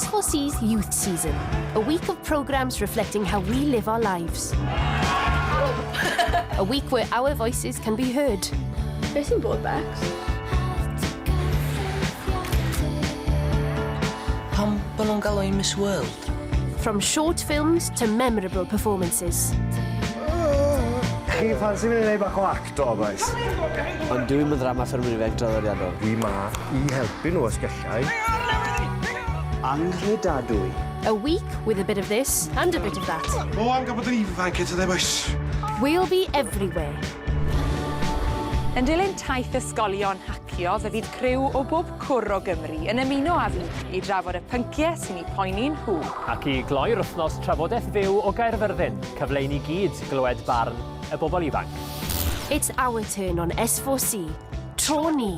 S4C's Youth Season, a week of programmes reflecting how we live our lives. a week where our voices can be heard. Be sy'n bod, Bex? Pam bo' nhw'n galw hi'n Miss World? From short films to memorable performances. Chi ffansi mynd i neud bach o acto, bois? Ond dyw 'i'm yn ddrama ffermwyr ifanc draddodiadol. Wi 'ma i helpu nhw os gallai. Anghredadwy. A week with a bit of this and a bit of that. O, am gael bod yn ifanc eto de, bois. We'll be everywhere. Yn dilyn taith ysgolion hacio, fe fydd criw o bob cwr o Gymru yn ymuno â fi i drafod y pynciau sy'n eu poeni nhw. Ac i gloi'r wythnos trafodaeth fyw o Gaerfyrddin, cyfle i ni gyd glywed barn y bobl ifanc. It's our turn on S4C. Tro ni.